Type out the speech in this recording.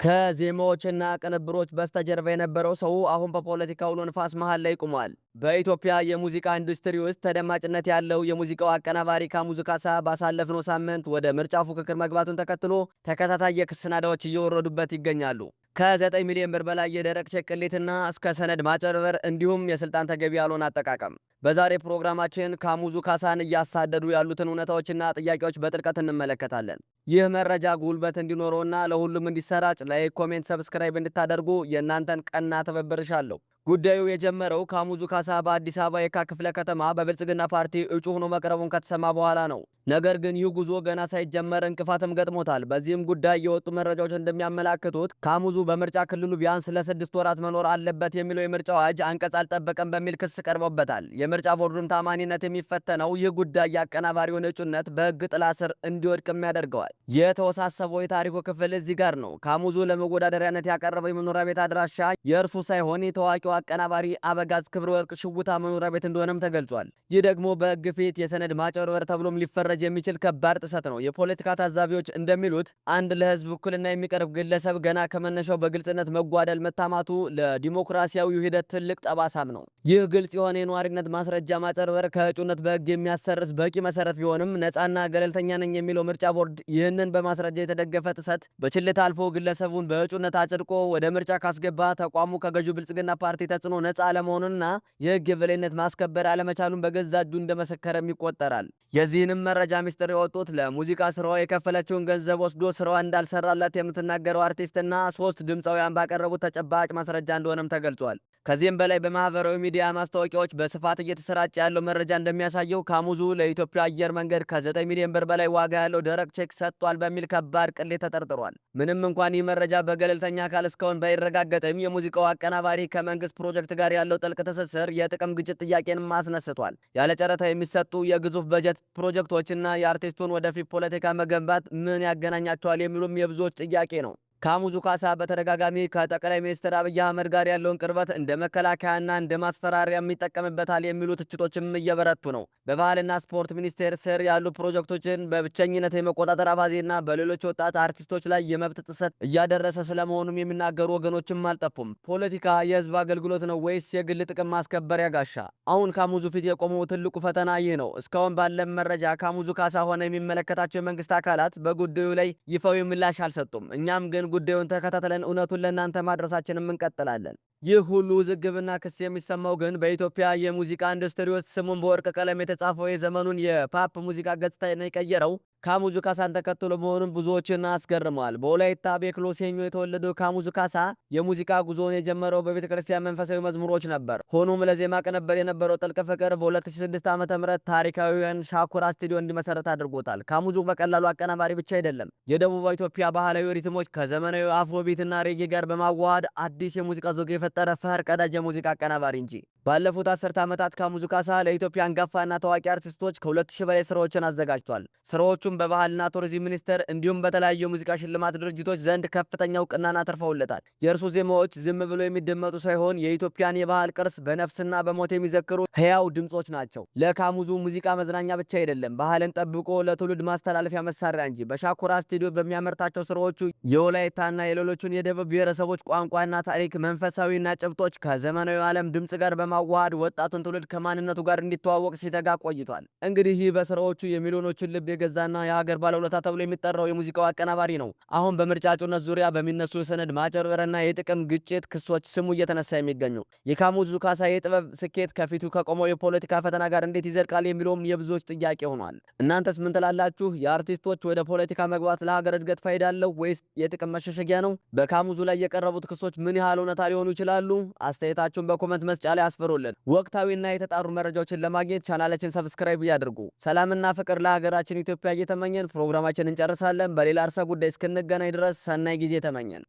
ከዜማዎችና ቅንብሮች በስተጀርባ የነበረው ሰው አሁን በፖለቲካ አውሎ ንፋስ መሃል ላይ ቆሟል። በኢትዮጵያ የሙዚቃ ኢንዱስትሪ ውስጥ ተደማጭነት ያለው የሙዚቃው አቀናባሪ ካሙዙ ካሳ ባሳለፍነው ሳምንት ወደ ምርጫ ፉክክር መግባቱን ተከትሎ ተከታታይ የክስ ናዳዎች እየወረዱበት ይገኛሉ። ከ9 ሚሊዮን ብር በላይ የደረቅ ቼክ ቅሌትና እስከ ሰነድ ማጭበርበር እንዲሁም የስልጣን ተገቢ ያልሆነ አጠቃቀም። በዛሬ ፕሮግራማችን ካሙዙ ካሳን እያሳደዱ ያሉትን እውነታዎችና ጥያቄዎች በጥልቀት እንመለከታለን። ይህ መረጃ ጉልበት እንዲኖረውና ለሁሉም እንዲሰራጭ like፣ comment፣ subscribe እንድታደርጉ የእናንተን ቀና ትብብር እሻለሁ። ጉዳዩ የጀመረው ካሙዙ ካሳ በአዲስ አበባ የካ ክፍለ ከተማ በብልጽግና ፓርቲ እጩ ሆኖ መቅረቡን ከተሰማ በኋላ ነው። ነገር ግን ይህ ጉዞ ገና ሳይጀመር እንቅፋትም ገጥሞታል። በዚህም ጉዳይ የወጡ መረጃዎች እንደሚያመላክቱት ካሙዙ በምርጫ ክልሉ ቢያንስ ለ6 ወራት መኖር አለበት የሚለው የምርጫ አዋጅ አንቀጽ አልጠበቀም በሚል ክስ ቀርቦበታል። የምርጫ ቦርዱን ታማኒነት የሚፈተነው ይህ ጉዳይ የአቀናባሪውን እጩነት በሕግ ጥላ ስር እንዲወድቅም ያደርገዋል። የተወሳሰበው የታሪኩ ክፍል እዚህ ጋር ነው። ካሙዙ ለመወዳደሪያነት ያቀረበው የመኖሪያ ቤት አድራሻ የእርሱ ሳይሆን የታዋቂው አቀናባሪ አበጋዝ ክብረ ወርቅ ሽውታ መኖሪያ ቤት እንደሆነም ተገልጿል። ይህ ደግሞ በሕግ ፊት የሰነድ ማጭበርበር ተብሎም ሊፈረጅ የሚችል ከባድ ጥሰት ነው። የፖለቲካ ታዛቢዎች እንደሚሉት አንድ ለሕዝብ ውክልና የሚቀርብ ግለሰብ ገና ከመነሻው በግልጽነት መጓደል መታማቱ ለዲሞክራሲያዊው ሂደት ትልቅ ጠባሳም ነው። ይህ ግልጽ የሆነ የነዋሪነት ማስረጃ ማጭበርበር ከእጩነት በሕግ የሚያሰርዝ በቂ መሰረት ቢሆንም፣ ነፃና ገለልተኛ ነኝ የሚለው ምርጫ ቦርድ ይህንን በማስረጃ የተደገፈ ጥሰት በቸልታ አልፎ ግለሰቡን በእጩነት አጽድቆ ወደ ምርጫ ካስገባ ተቋሙ ከገዢው ብልጽግና ፓርቲ ተጽዕኖ ነፃ አለመሆኑንና የሕግ የበላይነት ማስከበር አለመቻሉን በገዛ እጁ እንደመሰከረም ይቆጠራል። የዚህንም መረጃ ሚስጥር የወጡት ለሙዚቃ ስራዋ የከፈለችውን ገንዘብ ወስዶ ስራዋ እንዳልሰራላት የምትናገረው አርቲስትና ሶስት ድምፃውያን ባቀረቡት ተጨባጭ ማስረጃ እንደሆነም ተገልጿል። ከዚህም በላይ በማህበራዊ ሚዲያ ማስታወቂያዎች በስፋት እየተሰራጨ ያለው መረጃ እንደሚያሳየው ካሙዙ ለኢትዮጵያ አየር መንገድ ከ9 ሚሊዮን ብር በላይ ዋጋ ያለው ደረቅ ቼክ ሰጥቷል በሚል ከባድ ቅሌት ተጠርጥሯል። ምንም እንኳን ይህ መረጃ በገለልተኛ አካል እስካሁን ባይረጋገጥም፣ የሙዚቃው አቀናባሪ ከመንግስት ፕሮጀክት ጋር ያለው ጥልቅ ትስስር የጥቅም ግጭት ጥያቄንም አስነስቷል። ያለ ጨረታ የሚሰጡ የግዙፍ በጀት ፕሮጀክቶችና የአርቲስቱን ወደፊት ፖለቲካ መገንባት ምን ያገናኛቸዋል የሚሉም የብዙዎች ጥያቄ ነው። ካሙዙ ካሳ በተደጋጋሚ ከጠቅላይ ሚኒስትር አብይ አህመድ ጋር ያለውን ቅርበት እንደ መከላከያና እንደ ማስፈራሪያም ይጠቀምበታል የሚሉ ትችቶችም እየበረቱ ነው። በባህልና ስፖርት ሚኒስቴር ስር ያሉ ፕሮጀክቶችን በብቸኝነት የመቆጣጠር አባዜና በሌሎች ወጣት አርቲስቶች ላይ የመብት ጥሰት እያደረሰ ስለመሆኑም የሚናገሩ ወገኖችም አልጠፉም። ፖለቲካ የህዝብ አገልግሎት ነው ወይስ የግል ጥቅም ማስከበሪያ ጋሻ? አሁን ካሙዙ ፊት የቆመው ትልቁ ፈተና ይህ ነው። እስካሁን ባለን መረጃ ካሙዙ ካሳ ሆነ የሚመለከታቸው የመንግስት አካላት በጉዳዩ ላይ ይፋዊ ምላሽ አልሰጡም። እኛም ግን ጉዳዩን ተከታትለን እውነቱን ለእናንተ ማድረሳችንም እንቀጥላለን። ይህ ሁሉ ውዝግብና ክስ የሚሰማው ግን በኢትዮጵያ የሙዚቃ ኢንዱስትሪ ውስጥ ስሙን በወርቅ ቀለም የተጻፈው፣ የዘመኑን የ pop ሙዚቃ ገጽታ የቀየረው ካሙዙ ካሳን ተከትሎ መሆኑን ብዙዎችን አስገርመዋል። በወላይታ ቤክሎ ሴኞ የተወለደው ካሙዙ ካሳ የሙዚቃ ጉዞውን የጀመረው በቤተ ክርስቲያን መንፈሳዊ መዝሙሮች ነበር። ሆኖም ለዜማ ቅንብር የነበረው ጥልቅ ፍቅር በ2006 ዓ.ም ታሪካዊውን ሻኩራ ስቱዲዮ እንዲመሰረት አድርጎታል። ካሙዙ በቀላሉ አቀናባሪ ብቻ አይደለም። የደቡብ ኢትዮጵያ ባህላዊ ሪትሞች ከዘመናዊ አፍሮቢት እና ሬጌ ጋር በማዋሃድ አዲስ የሙዚቃ ዘውግ የፈጠረ ፈር ቀዳጅ የሙዚቃ አቀናባሪ እንጂ። ባለፉት 10 ዓመታት ካሙዙ ካሳ ለኢትዮጵያ አንጋፋና ታዋቂ አርቲስቶች ከ2000 በላይ ስራዎችን አዘጋጅቷል። ስራዎቹም በባህልና ቱሪዝም ሚኒስቴር እንዲሁም በተለያዩ የሙዚቃ ሽልማት ድርጅቶች ዘንድ ከፍተኛ እውቅናን አትርፈውለታል። የእርሱ ዜማዎች ዝም ብሎ የሚደመጡ ሳይሆን የኢትዮጵያን የባህል ቅርስ በነፍስና በሞት የሚዘክሩ ህያው ድምጾች ናቸው። ለካሙዙ ሙዚቃ መዝናኛ ብቻ አይደለም፣ ባህልን ጠብቆ ለትውልድ ማስተላለፊያ መሳሪያ እንጂ። በሻኩራ ስቱዲዮ በሚያመርታቸው ስራዎቹ የወላይታና የሌሎቹን የደቡብ ብሔረሰቦች ቋንቋና ታሪክ፣ መንፈሳዊና ጭብጦች ከዘመናዊ ዓለም ድምጽ ጋር በማዋሃድ ወጣቱን ትውልድ ከማንነቱ ጋር እንዲተዋወቅ ሲተጋ ቆይቷል። እንግዲህ ይህ በስራዎቹ የሚሊዮኖችን ልብ የገዛና የሀገር ባለውለታ ተብሎ የሚጠራው የሙዚቃው አቀናባሪ ነው አሁን በምርጫ እጩነት ዙሪያ በሚነሱ የሰነድ ማጭበርበርና የጥቅም ግጭት ክሶች ስሙ እየተነሳ የሚገኘው። የካሙዙ ካሳ የጥበብ ስኬት ከፊቱ ከቆመው የፖለቲካ ፈተና ጋር እንዴት ይዘልቃል የሚለውም የብዙዎች ጥያቄ ሆኗል። እናንተስ ምን ትላላችሁ? የአርቲስቶች ወደ ፖለቲካ መግባት ለሀገር እድገት ፋይዳ አለው ወይስ የጥቅም መሸሸጊያ ነው? በካሙዙ ላይ የቀረቡት ክሶች ምን ያህል እውነታ ሊሆኑ ይችላሉ? አስተያየታችሁን በ comment መስጫ ላይ አስፍሩልን። ወቅታዊና የተጣሩ መረጃዎችን ለማግኘት ቻናላችን subscribe ያድርጉ። ሰላምና ፍቅር ለሀገራችን ኢትዮጵያ እየተመኘን ፕሮግራማችንን እንጨርሳለን። በሌላ ርዕሰ ጉዳይ እስክንገናኝ ድረስ ሰናይ ጊዜ ተመኘን።